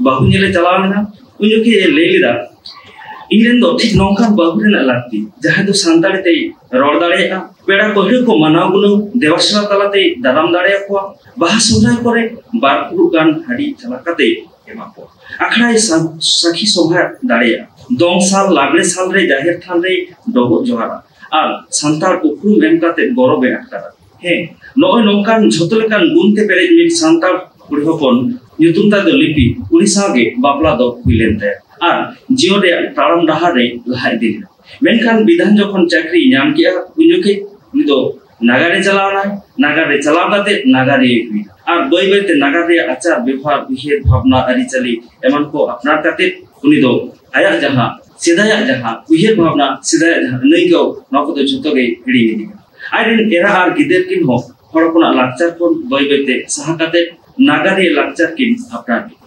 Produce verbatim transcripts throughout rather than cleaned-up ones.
ᱵᱟᱹᱦᱩ ᱧᱮᱞᱮ ᱪᱟᱞᱟᱣ ᱞᱮᱱᱟ᱾ ᱩᱱ ᱡᱚᱠᱷᱮᱡ ᱮ ᱞᱟᱹᱭ ᱞᱮᱫᱟ, "ᱤᱧ ᱨᱮᱱ ᱫᱚ ᱴᱷᱤᱠ ᱱᱚᱝᱠᱟᱱ ᱵᱟᱹᱦᱩ ᱨᱮᱱᱟᱜ ᱞᱟᱹᱠᱛᱤ, ᱡᱟᱦᱟᱸᱭ ᱫᱚ ᱥᱟᱱᱛᱟᱲᱤ ᱛᱮᱭ ᱨᱚᱲ ᱫᱟᱲᱮᱭᱟᱜᱼᱟ, ᱯᱮᱲᱟ ᱯᱟᱹᱦᱲᱟᱹ ᱠᱚ ᱢᱟᱱᱟᱣ ᱜᱩᱱᱟᱹᱣ ᱫᱮᱵᱟ ᱥᱮᱵᱟ ᱛᱟᱞᱟᱛᱮᱭ ᱫᱟᱨᱟᱢ ᱫᱟᱲᱮᱭᱟᱠᱚᱣᱟ, ᱵᱟᱦᱟ ᱥᱚᱦᱨᱟᱭ ᱠᱚᱨᱮ ᱵᱟᱨ ᱯᱷᱩᱲᱩᱜ ᱜᱟᱱ ᱦᱟᱺᱰᱤ ᱪᱟᱞᱟ ᱠᱟᱛᱮᱭ ᱮᱢᱟ ᱠᱚᱣᱟ, ᱟᱠᱷᱲᱟᱭ ᱥᱟ-, ᱥᱟᱹᱠᱷᱤ ᱥᱚᱵᱷᱟ ᱫᱟᱲᱮᱭᱟᱜᱼᱟ, ᱫᱚᱝ ᱥᱟᱞ ᱞᱟᱜᱽᱲᱮ ᱥᱟᱞ ᱨᱮ ᱡᱟᱦᱮᱨ ᱛᱷᱟᱱ ᱨᱮᱭ ᱰᱚᱵᱚᱜ ᱡᱚᱦᱟᱨᱟ ᱟᱨ ᱥᱟᱱᱛᱟᱲ ᱩᱯᱨᱩᱢ ᱮᱢ ᱠᱟᱛᱮ ᱜᱚᱨᱚᱵᱮ ᱟᱴᱠᱟᱨᱟ᱾ ᱦᱮᱸ, ᱱᱚᱜᱼᱚᱭ ᱱᱚᱝᱠᱟᱱ ᱡᱷᱚᱛᱚ ᱞᱮᱠᱟᱱ ᱜᱩᱱ ᱛᱮ ᱯᱮᱨᱮᱡ ᱢᱤᱫ ᱥᱟᱱᱛᱟᱲ ᱠᱩᱲᱤ ᱦᱚᱯᱚᱱ, ᱧᱩᱛᱩᱢ ᱛᱟᱭ ᱫᱚ ᱞᱤᱯᱤ, ᱩᱱᱤ ᱥᱟᱶᱜᱮ ᱵᱟᱯᱞᱟ ᱫᱚ ᱦᱩᱭ ᱞᱮᱱ ᱛᱟᱭᱟ ᱟᱨ ᱡᱤᱭᱚᱱ ᱨᱮᱭᱟᱜ ᱛᱟᱲᱟᱢ ᱰᱟᱦᱟᱨ ᱨᱮ ᱞᱟᱦᱟ ᱤᱫᱤ ᱞᱮᱱᱟ᱾ ᱢᱮᱱᱠᱷᱟᱱ ᱵᱤᱫᱷᱟᱱ ᱡᱚᱠᱷᱚᱱ ᱪᱟᱹᱠᱨᱤᱭ ᱧᱟᱢ ᱠᱮᱫᱼᱟ, ᱩᱱ ᱡᱚᱠᱷᱮᱡ ᱩᱱᱤ ᱫᱚ ᱱᱟᱜᱟᱨ ᱨᱮ ᱪᱟᱞᱟᱣ ᱮᱱᱟᱭ, ᱱᱟᱜᱟᱨ ᱨᱮ ᱪᱟᱞᱟᱣ ᱠᱟᱛᱮ ᱱᱟᱜᱟᱨᱤᱭᱟᱹᱭ ᱦᱩᱭ ᱮᱱᱟ ᱟᱨ ᱵᱟᱹᱭ ᱵᱟᱹᱭᱛᱮ ᱱᱟᱜᱟᱨ ᱨᱮᱭᱟᱜ ᱟᱪᱟᱨ ᱵᱮᱣᱦᱟᱨ, ᱩᱭᱦᱟᱹᱨ ᱵᱷᱟᱵᱽᱱᱟ, ᱟᱹᱨᱤᱪᱟᱹᱞᱤ ᱮᱢᱟᱱ ᱠᱚ ᱟᱯᱱᱟᱨ ᱠᱟᱛᱮ ᱩᱱᱤ ᱫᱚ ᱟᱭᱟᱜ ᱡᱟᱦᱟᱸ ᱥᱮᱫᱟᱭᱟᱜ ᱡᱟᱦᱟᱸ ᱩᱭᱦᱟᱹᱨ ᱵᱷᱟᱵᱽᱱᱟ, ᱥᱮᱫᱟᱭᱟᱜ ᱡᱟᱦᱟᱸ ᱟᱹᱱᱟᱹᱭᱠᱟᱹᱣ, ᱱᱚᱣᱟ ᱠᱚᱫᱚ ᱡᱷᱚᱛᱚ ᱜᱮ ᱦᱤᱲᱤᱧ ᱤᱫᱤ ᱠᱟᱱᱟ᱾ ᱟᱡᱨᱮᱱ ᱮᱨᱟ ᱟᱨ ᱜᱤᱫᱟᱹᱨ ᱠᱤᱱ ᱦᱚᱸ ᱦᱚᱲ ᱦᱚᱯᱚᱱᱟᱜ ᱞᱟᱠᱪᱟᱨ ᱠᱷᱚᱱ ᱵᱟᱹᱭ ᱵᱟᱹᱭᱛᱮ ᱥᱟᱦᱟ ᱠᱟᱛᱮ ᱱᱟᱜᱟᱨᱤᱭᱟᱹ ᱞᱟᱠᱪᱟᱨ ᱠᱤᱱ ᱟᱯᱱᱟᱨ ᱠᱮᱫᱟ᱾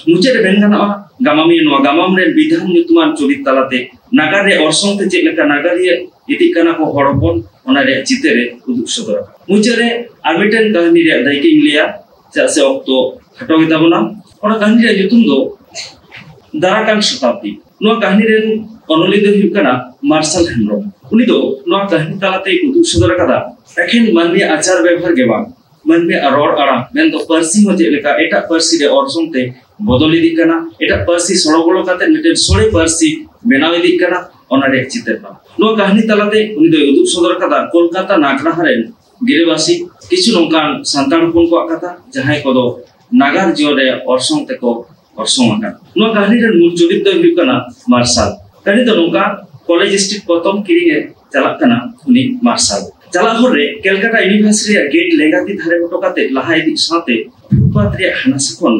ᱢᱩᱪᱟᱹᱫ ᱨᱮ ᱢᱮᱱ ᱜᱟᱱᱚᱜᱼᱟ, ᱜᱟᱢᱟᱢᱤᱭᱟᱹ ᱱᱚᱣᱟ ᱜᱟᱢᱟᱢ ᱨᱮᱱ ᱵᱤᱫᱷᱟᱱ ᱧᱩᱛᱩᱢᱟᱱ ᱪᱚᱨᱤᱛ ᱛᱟᱞᱟᱛᱮ ᱱᱟᱜᱟᱨ ᱨᱮᱭᱟᱜ ᱚᱨᱥᱚᱝ ᱛᱮ ᱪᱮᱫ ᱞᱮᱠᱟ ᱱᱟᱜᱟᱨᱤᱭᱟᱹ ᱤᱫᱤᱜ ᱠᱟᱱᱟ ᱠᱚ ᱦᱚᱲ ᱦᱚᱯᱚᱱ, ᱚᱱᱟ ᱨᱮᱭᱟᱜ ᱪᱤᱛᱟᱹᱨ ᱮ ᱩᱫᱩᱜ ᱥᱚᱫᱚᱨ ᱟᱠᱟᱫᱟ᱾ ᱢᱩᱪᱟᱹᱫ ᱨᱮ ᱟᱨ ᱢᱤᱫᱴᱮᱱ ᱠᱟᱹᱦᱱᱤ ᱨᱮᱭᱟᱜ ᱫᱟᱹᱭᱠᱟᱹᱧ ᱞᱟᱹᱭᱟ, ᱪᱮᱫᱟᱜ ᱥᱮ ᱚᱠᱛᱚ ᱠᱷᱟᱴᱚ ᱜᱮᱛᱟ ᱵᱚᱱᱟ᱾ ᱚᱱᱟ ᱠᱟᱹᱦᱱᱤ ᱨᱮᱭᱟᱜ ᱧᱩᱛᱩᱢ ᱫᱚ ᱫᱟᱨᱟᱠᱟᱱ ᱥᱚᱛᱟᱵᱫᱤ᱾ ᱱᱚᱣᱟ ᱠᱟᱹᱦᱱᱤ ᱨᱮᱱ ᱚᱱᱚᱞᱤᱭᱟᱹ ᱫᱚᱭ ᱦᱩᱭᱩᱜ ᱠᱟᱱᱟ ᱢᱟᱨᱥᱟᱞ ᱦᱮᱢᱵᱨᱚᱢ᱾ ᱩᱱᱤ ᱫᱚ ᱱᱚᱣᱟ ᱠᱟᱹᱦᱱᱤ ᱛᱟᱞᱟᱛᱮᱭ ᱩᱫᱩᱜ ᱥᱚᱫᱚᱨ ᱟᱠᱟᱫᱟ, ᱮᱠᱷᱮᱱ ᱢᱟᱹᱱᱢᱤᱭᱟᱜ ᱟᱪᱟᱨ ᱵᱮᱵᱷᱟᱨ ᱜᱮ ᱵᱟᱝ, ᱢᱟᱹᱱᱢᱤᱭᱟᱜ ᱨᱚᱲ ᱟᱲᱟᱝ, ᱢᱮᱱᱫᱚ ᱯᱟᱹᱨᱥᱤ ᱦᱚᱸ ᱪᱮᱫ ᱞᱮᱠᱟ ᱮᱴᱟᱜ ᱯᱟᱹᱨᱥᱤ ᱨᱮ ᱚᱨᱥᱚᱝ ᱛᱮ ᱵᱚᱫᱚᱞ ᱤᱫᱤᱜ ᱠᱟᱱᱟ, ᱮᱴᱟᱜ ᱯᱟᱹᱨᱥᱤ ᱥᱚᱲᱚ ᱵᱚᱞᱚ ᱠᱟᱛᱮ ᱢᱤᱫᱴᱮᱱ ᱥᱚᱲᱮ ᱯᱟᱹᱨᱥᱤ ᱵᱮᱱᱟᱣ ᱤᱫᱤᱜ ᱠᱟᱱᱟ, ᱚᱱᱟ ᱨᱮᱭᱟᱜ ᱪᱤᱛᱟᱹᱨ ᱠᱟᱱᱟ᱾ ᱱᱚᱣᱟ ᱠᱟᱹᱦᱱᱤ ᱛᱟᱞᱟᱛᱮ ᱩᱱᱤ ᱫᱚᱭ ᱩᱫᱩᱜ ᱥᱚᱫᱚᱨ ᱟᱠᱟᱫᱟ ᱠᱳᱞᱠᱟᱛᱟ ᱱᱟᱜᱽᱨᱟᱦᱟ ᱨᱮᱱ ᱜᱤᱨᱟᱹᱵᱟᱹᱥᱤ ᱠᱤᱪᱷᱩ ᱱᱚᱝᱠᱟᱱ ᱥᱟᱱᱛᱟᱲ ᱦᱚᱯᱚᱱ ᱠᱚᱣᱟᱜ ᱠᱟᱛᱷᱟ, ᱡᱟᱦᱟᱸᱭ ᱠᱚᱫᱚ ᱱᱟᱜᱟᱨ ᱡᱤᱭᱚᱱ ᱨᱮᱭᱟᱜ ᱚᱨᱥᱚᱝ ᱛᱮᱠᱚ ᱚᱨᱥᱚᱝ ᱟᱠᱟᱱᱟ᱾ ᱱᱚᱣᱟ ᱠᱟᱹᱦᱱᱤ ᱨᱮᱱ ᱢᱩᱞ ᱪᱚᱨᱤᱛ ᱫᱚᱭ ᱦᱩᱭᱩᱜ ᱠᱟᱱᱟ ᱢᱟᱨᱥᱟᱞ᱾ ᱠᱟᱹᱦᱱᱤ ᱫᱚ ᱱᱚᱝᱠᱟ, ᱠᱚᱞᱮᱡᱽ ᱥᱴᱨᱤᱴ ᱯᱚᱛᱚᱵ ᱠᱤᱨᱤᱧ ᱮ ᱪᱟᱞᱟᱜ ᱠᱟᱱᱟ ᱩᱱᱤ ᱢᱟᱨᱥᱟᱞ᱾ ᱪᱟᱞᱟᱜ ᱦᱚᱨ ᱨᱮ ᱠᱮᱞᱠᱟᱴᱟ ᱤᱭᱩᱱᱤᱵᱷᱟᱨᱥᱤᱴᱤ ᱨᱮᱭᱟᱜ ᱜᱮᱴ ᱞᱮᱸᱜᱟ ᱛᱤ ᱫᱷᱟᱨᱮ ᱦᱚᱴᱚ ᱠᱟᱛᱮ ᱞᱟᱦᱟ ᱤᱫᱤ ᱥᱟᱶᱛᱮ ᱯᱷᱩᱴᱯᱟᱛ ᱨᱮᱭᱟᱜ ᱦᱟᱱᱟᱥᱟ ᱠᱷᱚᱱ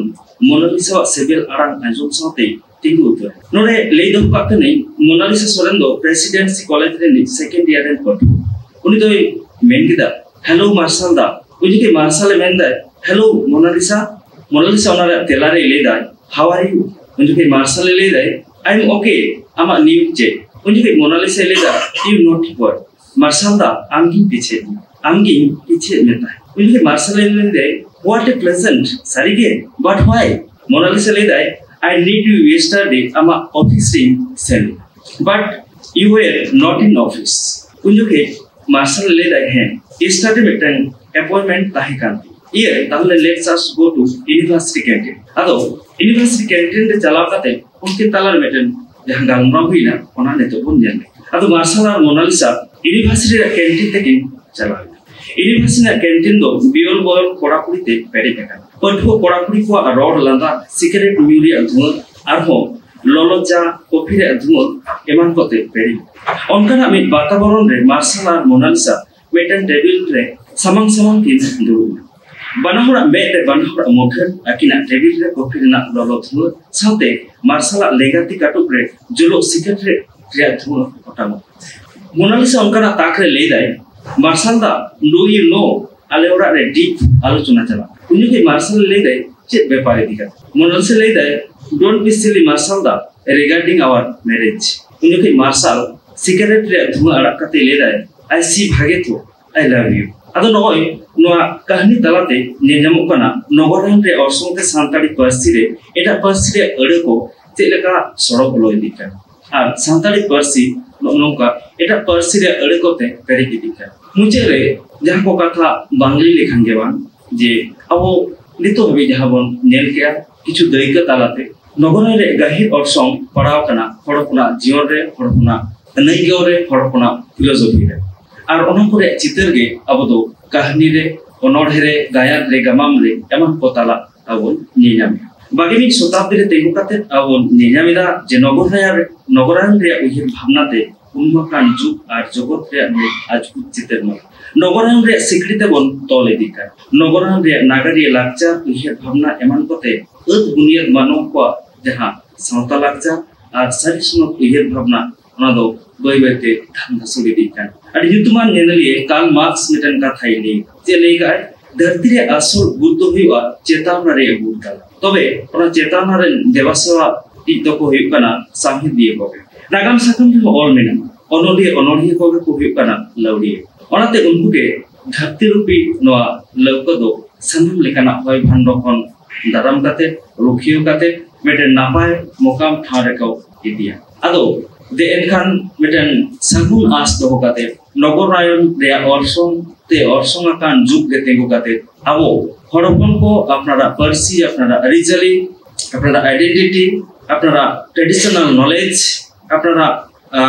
ᱢᱳᱱᱟᱞᱤᱥᱟᱣᱟᱜ ᱥᱤᱵᱤᱞ ᱟᱲᱟᱝ ᱟᱸᱡᱚᱢ ᱥᱟᱶᱛᱮ ᱛᱤᱸᱜᱩ ᱩᱛᱟᱹᱨ᱾ ᱱᱚᱰᱮ ᱞᱟᱹᱭ ᱫᱚᱦᱚ ᱠᱟᱜ ᱠᱟᱹᱱᱟᱹᱧ, ᱢᱳᱱᱟᱞᱤᱥᱟ ᱥᱚᱨᱮᱱ ᱫᱚ ᱯᱨᱮᱥᱤᱰᱮᱱᱥᱤ ᱠᱚᱞᱮᱡᱽ ᱨᱤᱱᱤᱡ ᱥᱮᱠᱮᱱᱰ ᱤᱭᱟᱨ ᱨᱮᱱ ᱯᱟᱹᱴᱷᱩᱣᱟᱹ᱾ ᱩᱱᱤ ᱫᱚᱭ ᱢᱮᱱ ᱠᱮᱫᱟ, "ᱦᱮᱞᱳ ᱢᱟᱨᱥᱟᱞ ᱫᱟ᱾" ᱩᱱ ᱡᱚᱠᱷᱮᱡ ᱢᱟᱨᱥᱟᱞᱮ ᱢᱮᱱ ᱫᱟᱭ, "ᱦᱮᱞᱳ ᱢᱳᱱᱟᱞᱤᱥᱟ᱾" ᱢᱳᱱᱟᱞᱤᱥᱟ ᱚᱱᱟ ᱨᱮᱭᱟᱜ ᱛᱮᱞᱟ ᱨᱮᱭ ᱞᱟᱹᱭ ᱫᱟᱭ, "How are you?" ᱩᱱ ᱡᱚᱠᱷᱮᱡ ᱢᱟᱨᱥᱟᱞᱮ ᱞᱟᱹᱭ ᱫᱟᱭ, "I am okay, ᱟᱢᱟᱜ ᱱᱤᱭᱩᱡᱽ ᱪᱮᱫ?" ᱩᱱ ᱡᱚᱠᱷᱮᱡ ᱢᱳᱱᱟᱞᱤᱥᱟᱭ ᱞᱟᱹᱭ ᱫᱟ, "You naughty boy, ᱢᱟᱨᱥᱟᱞ ᱫᱟ, ᱟᱢᱜᱤᱧ ᱯᱤᱪᱷᱟᱹᱭᱮᱫ ᱢᱮᱭᱟ, ᱟᱢᱜᱤᱧ ᱯᱤᱪᱷᱟᱹᱭᱮᱫ ᱢᱮ ᱛᱟᱦᱮᱸᱫ᱾" ᱩᱱ ᱡᱚᱠᱷᱮᱡ ᱢᱟᱨᱥᱟᱞᱮ ᱞᱟᱹᱭ ᱫᱟᱭ, "What a pleasant, ᱥᱟᱹᱨᱤᱜᱮ, but why?" Monalisa ᱞᱟᱹᱭᱫᱟᱭ, "I need you yesterday, ᱟᱢᱟᱜ ᱚᱯᱷᱤᱥ ᱨᱤᱧ ᱥᱮᱱ ᱞᱮᱱᱟ, but you were not in office." ᱩᱱ ᱡᱚᱠᱷᱮᱡ ᱢᱟᱨᱥᱟᱞ ᱞᱟᱹᱭᱫᱟᱭ, "ᱦᱮᱸ, yesterday ᱢᱤᱫᱴᱟᱝ appointment ᱛᱟᱦᱮᱸ ᱠᱟᱱ ᱛᱤᱧᱟ᱾ ᱤᱭᱟᱹ, ᱛᱟᱦᱞᱮ let's us go to university canteen." ᱟᱫᱚ university canteen ᱨᱮ ᱪᱟᱞᱟᱣ ᱠᱟᱛᱮ ᱩᱱᱠᱤᱱ ᱛᱟᱞᱟᱨᱮ ᱢᱤᱫᱴᱟᱝ ᱡᱟᱦᱟᱸ ᱜᱟᱞᱢᱟᱨᱟᱣ ᱦᱩᱭᱱᱟ, ᱚᱱᱟ ᱱᱤᱛᱚᱜ ᱵᱚᱱ ᱧᱮᱞ ᱞᱮᱜᱮ᱾ ᱟᱫᱚ ᱢᱟᱨᱥᱟᱞ ᱟᱨ ᱢᱳᱱᱟᱞᱤᱥᱟ university ᱨᱮᱭᱟᱜ canteen ᱛᱮᱠᱤᱱ ᱪᱟᱞᱟᱣ ᱮᱱᱟ᱾ University ᱨᱮᱭᱟᱜ canteen ᱫᱚ ᱵᱤᱭᱚᱞ ᱵᱚᱭᱚᱞ ᱠᱚᱲᱟ ᱠᱩᱲᱤ ᱛᱮ ᱯᱮᱨᱮᱡ ᱟᱠᱟᱱᱟ᱾ ᱯᱟᱹᱴᱷᱩᱣᱟᱹ ᱠᱚᱲᱟ ᱠᱩᱲᱤ ᱠᱚᱣᱟᱜ ᱨᱚᱲ ᱞᱟᱸᱫᱟ, ᱥᱤᱜᱟᱨᱮᱴ ᱧᱩ ᱨᱮᱭᱟᱜ ᱫᱷᱩᱶᱟᱹ, ᱟᱨᱦᱚᱸ ᱞᱚᱞᱚ ᱪᱟ, ᱠᱚᱯᱷᱤ ᱨᱮᱭᱟᱜ ᱫᱷᱩᱶᱟᱹ ᱮᱢᱟᱱ ᱠᱚᱛᱮ ᱯᱮᱨᱮᱡ᱾ ᱚᱱᱠᱟᱱᱟᱜ ᱢᱤᱫ ᱵᱟᱛᱟᱵᱚᱨᱚᱱ ᱨᱮ ᱢᱟᱨᱥᱟᱞ ᱟᱨ ᱢᱳᱱᱟᱞᱤᱥᱟ ᱢᱤᱫᱴᱟᱝ ᱴᱮᱵᱤᱞ ᱨᱮ ᱥᱟᱢᱟᱝ ᱥᱟᱢᱟᱝ ᱠᱤᱱ ᱫᱩᱲᱩᱵ ᱮᱱᱟ᱾ ᱵᱟᱱᱟ ᱦᱚᱲᱟᱜ ᱢᱮᱫ ᱨᱮ ᱵᱟᱱᱟ ᱦᱚᱲᱟᱜ ᱢᱩᱴᱷᱟᱹᱱ, ᱟᱹᱠᱤᱱᱟᱜ ᱴᱮᱵᱤᱞ ᱨᱮ ᱠᱚᱯᱷᱤ ᱨᱮᱱᱟᱜ ᱞᱚᱞᱚ ᱫᱷᱩᱶᱟᱹ ᱥᱟᱶᱛᱮ ᱢᱟᱨᱥᱟᱞᱟᱜ ᱞᱮᱸᱜᱟ ᱛᱤ ᱠᱟᱹᱴᱩᱵ ᱨᱮ ᱡᱩᱞᱩᱜ ᱥᱤᱜᱟᱨᱮᱴ ᱨᱮᱭᱟᱜ ᱫᱷᱩᱶᱟᱹ ᱚᱴᱟᱝᱚᱜ᱾ ᱢᱳᱱᱟᱞᱤᱥᱟ ᱚᱱᱠᱟᱱᱟᱜ ᱛᱟᱠ ᱨᱮ ᱞᱟᱹᱭᱫᱟᱭ, "ᱢᱟᱨᱥᱟᱞ ᱫᱟ, do you know, ᱟᱞᱮ ᱚᱲᱟᱜ ᱨᱮ deep ᱟᱞᱳᱪᱚᱱᱟ ᱪᱟᱞᱟᱜ ᱠᱟᱱᱟ᱾" ᱩᱱ ᱡᱚᱠᱷᱮᱡ ᱢᱟᱨᱥᱟᱞ ᱞᱟᱹᱭᱫᱟᱭ, "ᱪᱮᱫ ᱵᱮᱯᱟᱨ ᱤᱫᱤ ᱠᱟᱛᱮ?" ᱢᱳᱱᱟᱞᱤᱥᱟ ᱞᱟᱹᱭᱫᱟᱭ, "Don't be silly, ᱢᱟᱨᱥᱟᱞ ᱫᱟ, regarding our marriage." ᱩᱱ ᱡᱚᱠᱷᱮᱡ ᱢᱟᱨᱥᱟᱞ ᱥᱤᱜᱟᱨᱮᱴ ᱨᱮᱭᱟᱜ ᱫᱷᱩᱶᱟᱹ ᱟᱲᱟᱜ ᱠᱟᱛᱮ ᱞᱟᱹᱭᱫᱟᱭ, "I see ᱵᱷᱟᱜᱮ ᱛᱚ, I love you." ᱟᱫᱚ ᱱᱚᱜᱼᱚᱭ ᱱᱚᱣᱟ ᱠᱟᱹᱦᱱᱤ ᱛᱟᱞᱟᱛᱮ ᱧᱮᱞ ᱧᱟᱢᱚᱜ ᱠᱟᱱᱟ ᱱᱚᱜᱚᱨᱟᱭᱚᱱ ᱨᱮᱭᱟᱜ ᱚᱨᱥᱚᱝ ᱛᱮ ᱥᱟᱱᱛᱟᱲᱤ ᱯᱟᱹᱨᱥᱤ ᱨᱮ ᱮᱴᱟᱜ ᱯᱟᱹᱨᱥᱤ ᱨᱮᱭᱟᱜ ᱟᱹᱲᱟᱹ ᱠᱚ ᱪᱮᱫ ᱞᱮᱠᱟ ᱥᱚᱲᱚ ᱵᱚᱞᱚ ᱤᱫᱤᱜ ᱠᱟᱱᱟ ᱟᱨ ᱥᱟᱱᱛᱟᱲᱤ ᱯᱟᱹᱨᱥᱤ ᱱᱚᱜᱼᱚ ᱱᱚᱝᱠᱟ ᱮᱴᱟᱜ ᱯᱟᱹᱨᱥᱤ ᱨᱮᱭᱟᱜ ᱟᱹᱲᱟᱹ ᱠᱚᱛᱮ ᱯᱮᱨᱮᱡ ᱤᱫᱤᱜ ᱠᱟᱱᱟ᱾ ᱢᱩᱪᱟᱹᱫ ᱨᱮ ᱡᱟᱦᱟᱸ ᱠᱚ ᱠᱟᱛᱷᱟ ᱵᱟᱝ ᱞᱟᱹᱭ ᱞᱮᱠᱷᱟᱱ ᱜᱮ ᱵᱟᱝ, ᱡᱮ ᱟᱵᱚ ᱱᱤᱛᱚᱜ ᱦᱟᱹᱵᱤᱡ ᱡᱟᱦᱟᱸ ᱵᱚᱱ ᱧᱮᱞ ᱠᱮᱜᱼᱟ, ᱠᱤᱪᱷᱩ ᱫᱟᱹᱭᱠᱟᱹ ᱛᱟᱞᱟᱛᱮ ᱱᱚᱜᱚᱨᱟᱭᱚᱱ ᱨᱮᱭᱟᱜ ᱜᱟᱹᱦᱤᱨ ᱚᱨᱥᱚᱝ ᱯᱟᱲᱟᱣ ᱟᱠᱟᱱᱟ ᱦᱚᱲ ᱦᱚᱯᱚᱱᱟᱜ ᱡᱤᱭᱚᱱ ᱨᱮ, ᱦᱚᱲ ᱦᱚᱯᱚᱱᱟᱜ ᱟᱹᱱᱟᱹᱭᱠᱟᱹᱣ ᱨᱮ, ᱦᱚᱲ ᱦᱚᱯᱚᱱᱟᱜ ᱯᱷᱤᱞᱳᱥᱚᱯᱷᱤ ᱨᱮ᱾ ᱟᱨ ᱚᱱᱟ ᱠᱚ ᱨᱮᱭᱟᱜ ᱪᱤᱛᱟᱹᱨ ᱜᱮ ᱟᱵᱚ ᱫᱚ ᱠᱟᱹᱦᱱᱤ ᱨᱮ, ᱚᱱᱚᱬᱦᱮ ᱨᱮ, ᱜᱟᱭᱟᱱ ᱨᱮ, ᱜᱟᱢᱟᱢ ᱨᱮ, ᱮᱢᱟᱱ ᱠᱚ ᱛᱟᱞᱟ ᱟᱵᱚ ᱵᱚᱱ ᱧᱮᱧᱟᱢᱮᱫᱟ᱾ ᱵᱟᱜᱮ ᱢᱤᱫ ᱥᱚᱛᱟᱵᱫᱤ ᱨᱮ ᱛᱤᱸᱜᱩ ᱠᱟᱛᱮ ᱟᱵᱚ ᱵᱚᱱ ᱧᱮᱧᱟᱢᱮᱫᱟ ᱡᱮ ᱱᱚᱜᱚᱨᱟᱭᱚᱱ ᱨᱮ, ᱱᱚᱜᱚᱨᱟᱭᱚᱱ ᱨᱮᱭᱟᱜ ᱩᱭᱦᱟᱹᱨ ᱵᱷᱟᱵᱽᱱᱟ ᱛᱮ ᱩᱱᱩᱢ ᱟᱠᱟᱱ ᱡᱩᱜᱽ ᱟᱨ ᱡᱚᱜᱚᱛ ᱨᱮᱭᱟᱜ ᱢᱤᱫ ᱟᱡᱽᱜᱩᱡ ᱪᱤᱛᱟᱹᱨ ᱢᱟ ᱱᱚᱜᱚᱨᱟᱭᱚᱱ ᱨᱮᱭᱟᱜ ᱥᱤᱠᱲᱤ ᱛᱮᱵᱚᱱ ᱛᱚᱞ ᱤᱫᱤ ᱠᱟᱱ᱾ ᱱᱚᱜᱚᱨᱟᱭᱚᱱ ᱨᱮᱭᱟᱜ ᱱᱟᱜᱟᱨᱤᱭᱟᱹ ᱞᱟᱠᱪᱟᱨ, ᱩᱭᱦᱟᱹᱨ ᱵᱷᱟᱵᱽᱱᱟ ᱮᱢᱟᱱ ᱠᱚᱛᱮ ᱟᱹᱛ ᱵᱩᱱᱤᱭᱟᱹᱫ ᱢᱟᱱᱣᱟ ᱠᱚᱣᱟᱜ ᱡᱟᱦᱟᱸ ᱥᱟᱶᱛᱟ ᱞᱟᱠᱪᱟᱨ ᱟᱨ ᱥᱟᱹᱨᱤ ᱥᱚᱱᱚᱛ ᱩᱭᱦᱟᱹᱨ ᱵᱷᱟᱵᱽᱱᱟ, ᱚᱱᱟ ᱫᱚ ᱵᱟᱹᱭ ᱵᱟᱹᱭᱛᱮ ᱫᱷᱟᱥ ᱫᱷᱟᱥᱩᱲ ᱤᱫᱤᱜ ᱠᱟᱱᱟ᱾ ᱟᱹᱰᱤ ᱧᱩᱛᱩᱢᱟᱱ ᱧᱮᱧᱮᱞᱤᱭᱟᱹ ᱠᱟᱨᱞ ᱢᱟᱨᱠᱥ ᱢᱤᱫᱴᱮᱱ ᱠᱟᱛᱷᱟᱭ ᱞᱟᱹᱭ, ᱪᱮᱫ ᱞᱟᱹᱭ ᱠᱟᱜᱼᱟᱭ? "ᱫᱷᱟᱹᱨᱛᱤ ᱨᱮᱭᱟᱜ ᱟᱥᱚᱞ ᱜᱩᱨ ᱫᱚ ᱦᱩᱭᱩᱜᱼᱟ ᱪᱮᱛᱟᱣᱱᱟ ᱨᱮᱭᱟᱜ ᱜᱩᱨ ᱛᱟᱞᱟ, ᱛᱚᱵᱮ ᱚᱱᱟ ᱪᱮᱛᱟᱣᱱᱟ ᱨᱮᱱ ᱫᱮᱵᱟ ᱥᱮᱵᱟ ᱤᱡ ᱫᱚᱠᱚ ᱦᱩᱭᱩᱜ ᱠᱟᱱᱟ ᱥᱟᱶᱦᱮᱫᱤᱭᱟᱹ ᱠᱚᱜᱮ᱾" ᱱᱟᱜᱟᱢ ᱥᱟᱠᱟᱢ ᱨᱮᱦᱚᱸ ᱚᱞ ᱢᱮᱱᱟᱜᱼᱟ, ᱚᱱᱚᱞᱤᱭᱟᱹ ᱚᱱᱚᱲᱦᱤᱭᱟᱹ ᱠᱚᱜᱮ ᱠᱚ ᱦᱩᱭᱩᱜ ᱠᱟᱱᱟ ᱞᱟᱹᱣᱲᱤᱭᱟᱹ᱾ ᱚᱱᱟᱛᱮ ᱩᱱᱠᱩ ᱜᱮ ᱫᱷᱟᱹᱨᱛᱤ ᱨᱩᱯᱤ ᱱᱚᱣᱟ ᱞᱟᱹᱣᱠᱟᱹ ᱫᱚ ᱥᱟᱱᱟᱢ ᱞᱮᱠᱟᱱᱟᱜ ᱦᱚᱭ ᱵᱷᱟᱱᱰᱚ ᱠᱷᱚᱱ ᱫᱟᱨᱟᱢ ᱠᱟᱛᱮ, ᱨᱩᱠᱷᱤᱭᱟᱹ ᱠᱟᱛᱮ ᱢᱤᱫᱴᱮᱱ ᱱᱟᱯᱟᱭ ᱢᱚᱠᱟᱢ ᱴᱷᱟᱶ ᱨᱮᱠᱚ ᱤᱫᱤᱭᱟ᱾ ᱟᱫᱚ ᱫᱮ ᱮᱱᱠᱷᱟᱱ ᱢᱤᱫᱴᱮᱱ ᱥᱟᱹᱜᱩᱱ ᱟᱸᱥ ᱫᱚᱦᱚ ᱠᱟᱛᱮ ᱱᱚᱜᱚᱨᱟᱭᱚᱱ ᱨᱮᱭᱟᱜ ᱚᱨᱥᱚᱝ ᱛᱮ ᱚᱨᱥᱚᱝ ᱟᱠᱟᱱ ᱡᱩᱜᱽ ᱨᱮ ᱛᱤᱸᱜᱩ ᱠᱟᱛᱮ ᱟᱵᱚ ᱦᱚᱲ ᱦᱚᱯᱚᱱ ᱠᱚ ᱟᱯᱱᱟᱨᱟᱜ ᱯᱟᱹᱨᱥᱤ, ᱟᱯᱱᱟᱨᱟᱜ ᱟᱹᱨᱤᱪᱟᱹᱞᱤ, ᱟᱯᱱᱟᱨᱟᱜ identity, ᱟᱯᱱᱟᱨᱟᱜ traditional knowledge, ᱟᱯᱱᱟᱨᱟᱜ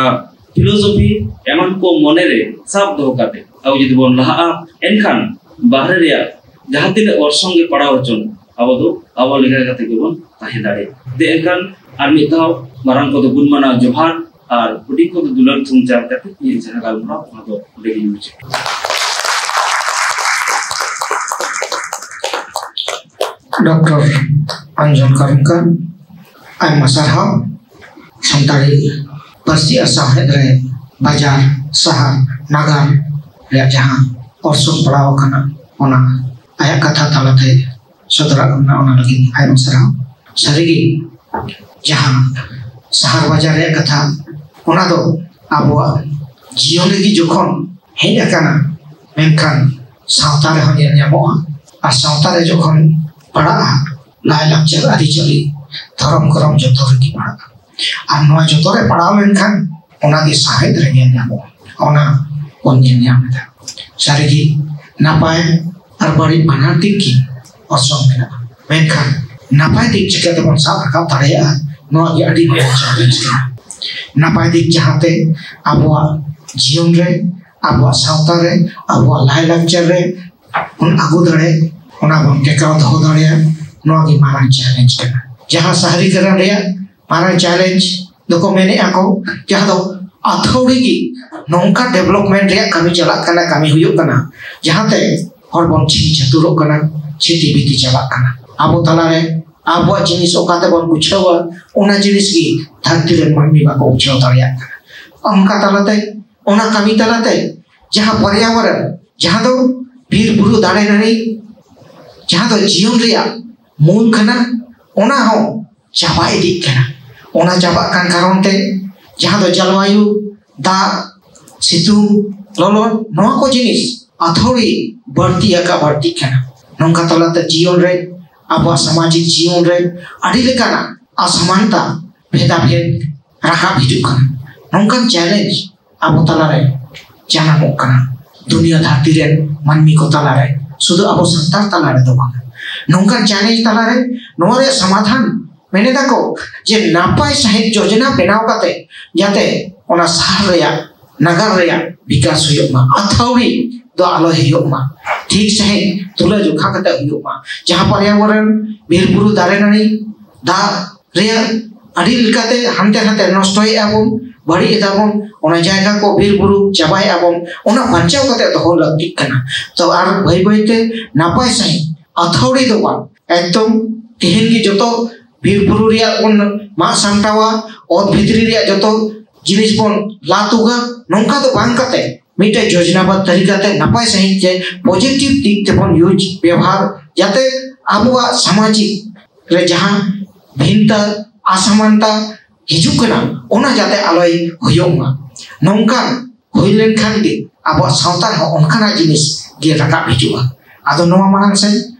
ᱯᱷᱤᱞᱳᱡᱚᱯᱷᱤ ᱮᱢᱟᱱ ᱠᱚ ᱢᱚᱱᱮᱨᱮ ᱥᱟᱵ ᱫᱚᱦᱚ ᱠᱟᱛᱮ ᱟᱵᱚ ᱡᱩᱫᱤ ᱵᱚᱱ ᱞᱟᱦᱟᱜᱼᱟ, ᱮᱱᱠᱷᱟᱱ ᱵᱟᱦᱨᱮ ᱨᱮᱭᱟᱜ ᱡᱟᱦᱟᱸ ᱛᱤᱱᱟᱹᱜ ᱚᱨᱥᱚᱝ ᱜᱮ ᱯᱟᱲᱟᱣ ᱦᱚᱪᱚᱱ, ᱟᱵᱚ ᱫᱚ ᱟᱵᱚ ᱞᱮᱠᱟ ᱠᱟᱛᱮ ᱜᱮᱵᱚᱱ ᱛᱟᱦᱮᱸ ᱫᱟᱲᱮᱭᱟᱜᱼᱟ᱾ ᱫᱮ ᱮᱱᱠᱷᱟᱱ ᱟᱨ ᱢᱤᱫ ᱫᱷᱟᱣ ᱢᱟᱨᱟᱝ ᱠᱚᱫᱚ ᱜᱩᱱ ᱢᱟᱱᱟᱣ ᱡᱚᱦᱟᱨ ᱟᱨ ᱦᱩᱰᱤᱧ ᱠᱚᱫᱚ ᱫᱩᱞᱟᱹᱲ ᱛᱷᱩᱢ ᱪᱟᱞ ᱠᱟᱛᱮ ᱤᱧᱟᱹᱜ ᱡᱟᱦᱟᱸ ᱜᱟᱞᱢᱟᱨᱟᱣ, ᱚᱱᱟ ᱫᱚ ᱚᱸᱰᱮ ᱜᱮᱧ ᱢᱩᱪᱟᱹᱫᱟ᱾ ᱰᱚᱠᱴᱚᱨ ᱟᱧᱡᱚᱱ ᱠᱟᱨᱩᱢᱠᱟᱨ, ᱟᱭᱢᱟ ᱥᱟᱨᱦᱟᱣ᱾ ᱥᱟᱱᱛᱟᱲᱤ ᱯᱟᱹᱨᱥᱤ ᱟᱨ ᱥᱟᱶᱦᱮᱫ ᱨᱮ ᱵᱟᱡᱟᱨ, ᱥᱟᱦᱟᱨ, ᱱᱟᱜᱟᱨ ᱨᱮᱭᱟᱜ ᱡᱟᱦᱟᱸ ᱚᱨᱥᱚᱝ ᱯᱟᱲᱟᱣ ᱟᱠᱟᱱᱟ, ᱚᱱᱟ ᱟᱭᱟᱜ ᱠᱟᱛᱷᱟ ᱛᱟᱞᱟᱛᱮ ᱥᱚᱫᱚᱨᱟᱜ ᱠᱟᱱᱟ, ᱚᱱᱟ ᱞᱟᱹᱜᱤᱫ ᱟᱭᱢᱟ ᱥᱟᱨᱦᱟᱣ᱾ ᱥᱟᱹᱨᱤᱜᱮ, ᱡᱟᱦᱟᱸ ᱥᱟᱦᱟᱨ ᱵᱟᱡᱟᱨ ᱨᱮᱭᱟᱜ ᱠᱟᱛᱷᱟ, ᱚᱱᱟ ᱫᱚ ᱟᱵᱚᱣᱟᱜ ᱡᱤᱭᱚᱱ ᱨᱮᱜᱮ ᱡᱚᱠᱷᱚᱱ ᱦᱮᱡ ᱟᱠᱟᱱᱟ, ᱢᱮᱱᱠᱷᱟᱱ ᱥᱟᱶᱛᱟ ᱨᱮᱦᱚᱸ ᱧᱮᱞ ᱧᱟᱢᱚᱜᱼᱟ᱾ ᱟᱨ ᱥᱟᱶᱛᱟ ᱨᱮ ᱡᱚᱠᱷᱚᱱ ᱯᱟᱲᱟᱜᱼᱟ, ᱞᱟᱭᱼᱞᱟᱠᱪᱟᱨ, ᱟᱹᱨᱤᱪᱟᱹᱞᱤ, ᱫᱷᱚᱨᱚᱢ ᱠᱚᱨᱚᱢ ᱡᱚᱛᱚ ᱨᱮᱜᱮ ᱯᱟᱲᱟᱜᱼᱟ᱾ ᱟᱨ ᱱᱚᱣᱟ ᱡᱚᱛᱚ ᱨᱮ ᱯᱟᱲᱟᱣ ᱞᱮᱱᱠᱷᱟᱱ ᱚᱱᱟᱜᱮ ᱥᱟᱶᱦᱮᱫ ᱨᱮ ᱧᱮᱞ ᱧᱟᱢᱚᱜᱼᱟ᱾ ᱚᱱᱟ ᱵᱚᱱ ᱧᱮᱞ ᱧᱟᱢ ᱮᱫᱟ᱾ ᱥᱟᱹᱨᱤᱜᱮ ᱱᱟᱯᱟᱭ ᱟᱨ ᱵᱟᱹᱲᱤᱡ ᱵᱟᱱᱟᱨ ᱫᱤᱠ ᱜᱮ ᱚᱨᱥᱚᱝ ᱢᱮᱱᱟᱜᱼᱟ᱾ ᱢᱮᱱᱠᱷᱟᱱ ᱱᱟᱯᱟᱭ ᱫᱤᱠ ᱪᱤᱠᱟᱹ ᱛᱮᱵᱚᱱ ᱥᱟᱵ ᱨᱟᱠᱟᱵ ᱫᱟᱲᱮᱭᱟᱜᱼᱟ, ᱱᱚᱣᱟ ᱜᱮ ᱟᱹᱰᱤ ᱢᱟᱨᱟᱝ ᱪᱮᱞᱮᱧᱡᱽ ᱠᱟᱱᱟ᱾ ᱱᱟᱯᱟᱭ ᱫᱤᱠ ᱡᱟᱦᱟᱸᱛᱮ ᱟᱵᱚᱣᱟᱜ ᱡᱤᱭᱚᱱ ᱨᱮ, ᱟᱵᱚᱣᱟᱜ ᱥᱟᱶᱛᱟ ᱨᱮ, ᱟᱵᱚᱣᱟᱜ ᱞᱟᱭᱼᱞᱟᱠᱪᱟᱨ ᱨᱮ ᱵᱚᱱ ᱟᱹᱜᱩ ᱫᱟᱲᱮᱭᱟᱜ, ᱚᱱᱟ ᱵᱚᱱ ᱴᱮᱠᱟᱣ ᱫᱚᱦᱚ ᱫᱟᱲᱮᱭᱟᱜ, ᱱᱚᱣᱟ ᱜᱮ ᱢᱟᱨᱟᱝ ᱪᱮᱞᱮᱧᱡᱽ ᱠᱟᱱᱟ᱾ ᱡᱟᱦᱟᱸ ᱥᱟᱦᱨᱤᱠᱚᱨᱚᱱ ᱨᱮᱭᱟᱜ ᱢᱟᱨᱟᱝ ᱪᱮᱞᱮᱧᱡᱽ ᱫᱚᱠᱚ ᱢᱮᱱᱮᱫᱼᱟ ᱠᱚ, ᱡᱟᱦᱟᱸ ᱫᱚ ᱟᱹᱛᱷᱟᱹᱣᱲᱤ ᱜᱮ ᱱᱚᱝᱠᱟ ᱰᱮᱵᱷᱞᱚᱯᱢᱮᱱᱴ ᱨᱮᱭᱟᱜ ᱠᱟᱹᱢᱤ ᱪᱟᱞᱟᱜ ᱠᱟᱱᱟ, ᱠᱟᱹᱢᱤ ᱦᱩᱭᱩᱜ ᱠᱟᱱᱟ, ᱡᱟᱦᱟᱸᱛᱮ ᱦᱚᱲ ᱵᱚᱱ ᱪᱷᱤᱝ ᱪᱷᱟᱹᱛᱩᱨᱚᱜ ᱠᱟᱱᱟ, ᱪᱷᱤᱛᱤ ᱵᱤᱛᱤ ᱪᱟᱵᱟᱜ ᱠᱟᱱᱟ᱾ ᱟᱵᱚ ᱛᱟᱞᱟᱨᱮ ᱟᱵᱚᱣᱟᱜ ᱡᱤᱱᱤᱥ ᱚᱠᱟ ᱛᱮᱵᱚᱱ ᱵᱩᱡᱷᱟᱹᱣᱟ, ᱚᱱᱟ ᱡᱤᱱᱤᱥ ᱜᱮ ᱫᱷᱟᱹᱨᱛᱤ ᱨᱮᱱ ᱢᱟᱹᱱᱢᱤ ᱵᱟᱠᱚ ᱵᱩᱡᱷᱟᱹᱣ ᱫᱟᱲᱮᱭᱟᱜ ᱠᱟᱱᱟ᱾ ᱚᱱᱠᱟ ᱛᱟᱞᱟᱛᱮ, ᱚᱱᱟ ᱠᱟᱹᱢᱤ ᱛᱟᱞᱟᱛᱮ ᱡᱟᱦᱟᱸ ᱯᱚᱨᱭᱟᱵᱚᱨᱚᱱ, ᱡᱟᱦᱟᱸ ᱫᱚ ᱵᱤᱨ ᱵᱩᱨᱩ ᱫᱟᱨᱮ ᱱᱟᱹᱲᱤ, ᱡᱟᱦᱟᱸ ᱫᱚ ᱡᱤᱭᱚᱱ ᱨᱮᱭᱟᱜ ᱢᱩᱞ ᱠᱟᱱᱟ, ᱚᱱᱟ ᱦᱚᱸ ᱪᱟᱵᱟ ᱤᱫᱤᱜ ᱠᱟᱱᱟ᱾ ᱚᱱᱟ ᱪᱟᱵᱟᱜ ᱠᱟᱱ ᱠᱟᱨᱚᱱ ᱛᱮ ᱡᱟᱦᱟᱸ ᱫᱚ ᱡᱚᱞᱣᱟᱭᱩ, ᱫᱟᱜ, ᱥᱤᱛᱩᱝ, ᱞᱚᱞᱚ, ᱱᱚᱣᱟ ᱠᱚ ᱡᱤᱱᱤᱥ ᱟᱹᱛᱷᱟᱹᱣᱲᱤ ᱵᱟᱹᱲᱛᱤ ᱟᱠᱟ ᱵᱟᱹᱲᱛᱤᱜ ᱠᱟᱱᱟ᱾ ᱱᱚᱝᱠᱟ ᱛᱟᱞᱟᱛᱮ ᱡᱤᱭᱚᱱ ᱨᱮ ᱟᱵᱚᱣᱟᱜ ᱥᱟᱢᱟᱡᱤᱠ ᱡᱤᱭᱚᱱ ᱨᱮ ᱟᱹᱰᱤ ᱞᱮᱠᱟᱱᱟᱜ ᱚᱥᱚᱢᱟᱱᱛᱟ, ᱵᱷᱮᱫᱟᱵᱷᱮᱫ ᱨᱟᱠᱟᱵ ᱦᱤᱡᱩᱜ ᱠᱟᱱᱟ᱾ ᱱᱚᱝᱠᱟᱱ ᱪᱮᱞᱮᱧᱡᱽ ᱟᱵᱚ ᱛᱟᱞᱟᱨᱮ ᱡᱟᱱᱟᱢᱚᱜ ᱠᱟᱱᱟ ᱫᱩᱱᱤᱭᱟᱹ ᱫᱷᱟᱹᱨᱛᱤ ᱨᱮᱱ ᱢᱟᱹᱱᱢᱤ ᱠᱚ ᱛᱟᱞᱟᱨᱮ, ᱥᱩᱫᱷᱩ ᱟᱵᱚ ᱥᱟᱱᱛᱟᱲ ᱛᱟᱞᱟ ᱨᱮᱫᱚ ᱵᱟᱝ᱾ ᱱᱚᱝᱠᱟᱱ ᱪᱮᱞᱮᱧᱡᱽ ᱛᱟᱞᱟᱨᱮ ᱱᱚᱣᱟ ᱨᱮᱭᱟᱜ ᱥᱚᱢᱟᱫᱷᱟᱱ ᱢᱮᱱ ᱮᱫᱟ ᱠᱚ ᱡᱮ ᱱᱟᱯᱟᱭ ᱥᱟᱺᱦᱤᱡ ᱡᱳᱡᱚᱱᱟ ᱵᱮᱱᱟᱣ ᱠᱟᱛᱮ ᱡᱟᱛᱮ ᱚᱱᱟ ᱥᱟᱦᱟᱨ ᱨᱮᱭᱟᱜ, ᱱᱟᱜᱟᱨ ᱨᱮᱭᱟᱜ ᱵᱤᱠᱟᱥ ᱦᱩᱭᱩᱜ ᱢᱟ, ᱟᱹᱛᱷᱟᱹᱣᱲᱤ ᱫᱚ ᱟᱞᱚ ᱦᱩᱭᱩᱜ ᱢᱟ, ᱴᱷᱤᱠ ᱥᱟᱺᱦᱤᱡ ᱛᱩᱞᱟᱹ ᱡᱚᱠᱷᱟ ᱠᱟᱛᱮ ᱦᱩᱭᱩᱜ ᱢᱟ᱾ ᱡᱟᱦᱟᱸ ᱯᱚᱨᱭᱟᱵᱚᱨᱚᱱ, ᱵᱤᱨ ᱵᱩᱨᱩ, ᱫᱟᱨᱮ ᱱᱟᱹᱲᱤ, ᱫᱟᱜ ᱨᱮᱭᱟᱜ ᱟᱹᱰᱤ ᱞᱮᱠᱟᱛᱮ ᱦᱟᱱᱛᱮ ᱱᱟᱛᱮ ᱱᱚᱥᱴᱚᱭᱮᱫᱼᱟ ᱵᱚᱱ, ᱵᱟᱹᱲᱤᱡ ᱮᱫᱟ ᱵᱚᱱ, ᱚᱱᱟ ᱡᱟᱭᱜᱟ ᱠᱚ ᱵᱤᱨ ᱵᱩᱨᱩ ᱪᱟᱵᱟᱭᱮᱫᱼᱟ ᱵᱚᱱ, ᱚᱱᱟ ᱵᱟᱧᱪᱟᱣ ᱠᱟᱛᱮ ᱫᱚᱦᱚ ᱞᱟᱹᱠᱛᱤᱜ ᱠᱟᱱᱟ᱾ ᱛᱚ ᱟᱨ ᱵᱟᱹᱭ ᱵᱟᱹᱭᱛᱮ ᱱᱟᱯᱟᱭ ᱥᱟᱺᱦᱤᱡ, ᱟᱹᱛᱷᱟᱹᱣᱲᱤ ᱫᱚ ᱵᱟᱝ, ᱮᱠᱫᱚᱢ ᱛᱮᱦᱮᱧ ᱜᱮ ᱡᱚᱛᱚ ᱵᱤᱨ ᱵᱩᱨᱩ ᱨᱮᱭᱟᱜ ᱵᱚᱱ ᱢᱟᱜ ᱥᱟᱢᱴᱟᱣᱟ, ᱚᱛ ᱵᱷᱤᱛᱨᱤ ᱨᱮᱭᱟᱜ ᱡᱚᱛᱚ ᱡᱤᱱᱤᱥ ᱵᱚᱱ ᱞᱟ ᱛᱩᱜᱟ, ᱱᱚᱝᱠᱟ ᱫᱚ ᱵᱟᱝ ᱠᱟᱛᱮ ᱢᱤᱫᱴᱮᱡ ᱡᱳᱡᱽᱱᱟᱵᱟᱫ ᱛᱟᱹᱨᱤᱠᱟᱛᱮ ᱱᱟᱯᱟᱭ ᱥᱟᱺᱦᱤᱡ ᱛᱮ ᱯᱚᱡᱤᱴᱤᱵᱷ ᱫᱤᱠ ᱛᱮᱵᱚᱱ ᱤᱭᱩᱡᱽ, ᱵᱮᱵᱚᱦᱟᱨ, ᱡᱟᱛᱮ ᱟᱵᱚᱣᱟᱜ ᱥᱟᱢᱟᱡᱤᱠ ᱨᱮ ᱡᱟᱦᱟᱸ ᱵᱷᱤᱱᱛᱟᱹ, ᱚᱥᱚᱢᱟᱱᱛᱟ ᱦᱤᱡᱩᱜ ᱠᱟᱱᱟ, ᱚᱱᱟ ᱡᱟᱛᱮ ᱟᱞᱚᱭ ᱦᱩᱭᱩᱜ ᱢᱟ᱾ ᱱᱚᱝᱠᱟᱱ ᱦᱩᱭ ᱞᱮᱱᱠᱷᱟᱱ ᱜᱮ ᱟᱵᱚᱣᱟᱜ ᱥᱟᱶᱛᱟ ᱨᱮᱦᱚᱸ ᱚᱱᱠᱟᱱᱟᱜ ᱡᱤᱱᱤᱥ ᱜᱮ ᱨᱟᱠᱟᱵ ᱦᱤᱡᱩᱜᱼᱟ᱾ ᱟᱫᱚ ᱱᱚᱣᱟ ᱢᱟᱲᱟᱝ ᱥᱮᱫ